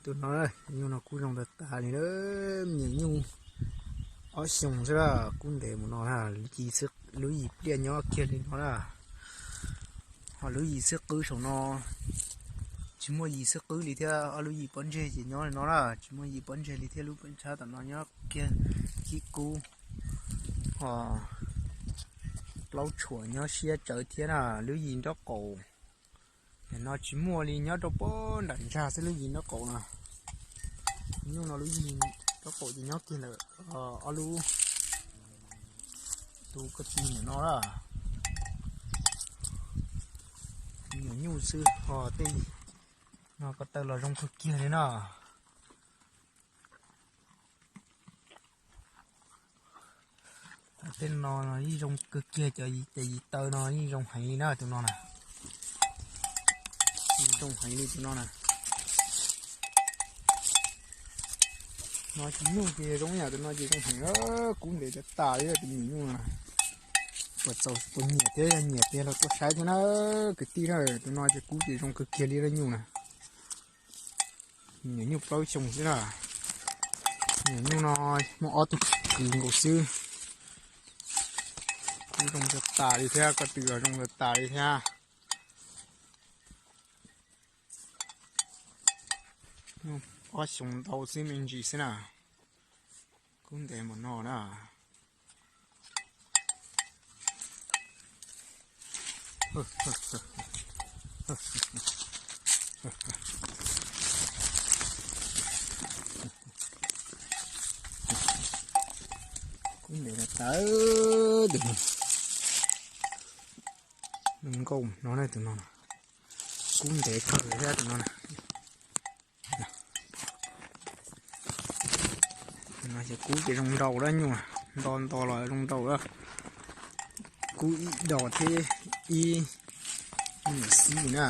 No, nyuj no kub zoo tas tas li na, me nyuam nyuj ob xyoos xwb na, kub ntev mus no na, lub yim pliaj nyob kiag li no na. Ho lub yim xwb qwb saum no, tsis muaj yim xwb qwb li thiab, ob lub yim pob ntseg ces nyob li no na, tsis muaj yim pob ntseg li thiab, lub pob ntsab tom no nyob kiag khib kub. Ho plaub tshuam nyob siab tsawv thiab na, lub yim nraub qaum. Nim no tsis muaj li, nyob rau pob nram ntsag xwb lub yim nraub qaum no. Nyuj no lub yim nraub qaum ces nyob kiag ntawm ob lub tus ko ti ntawm no na. Me nyuam nyuj xwb ho tej no ko taw los zoo kawg kiag li na. Tej no yeej zoo kawg kiag, cov yim taw no yeej zoo heev li na tus no na. Zoo heev li tus no na. No tsis nyuj ces zoo yam tus no ces zoo heev, kub ntev tas tas li tus me nyuam nyuj no na. Puas txaus puas nyiam thiab, yog nyiam tiag los tuaj saib thiab na kwv tij na. Tus no ces kub ces zoo kawg kiag li lub nyuj na. Me nyuam nyuj plaub xyoos xwb na. Me nyuam nyuj no muaj ob tug kwv nkaus xwb. Kub zoo tas tas li thiab, ko tw los zoo tas tas li thiab. Ob xyoos ntau xwb me ntsis xwb na. Kub ntev npaum no na. Kub ntev tas tas. Tus no nkauj no na, tus no kub ntev kawg thiab tus no na. No ces kub ces zoo nraus lawm nyuj, nto nto los zoo nraus lawm. Kub ib dos thiab ib nyuam xib na.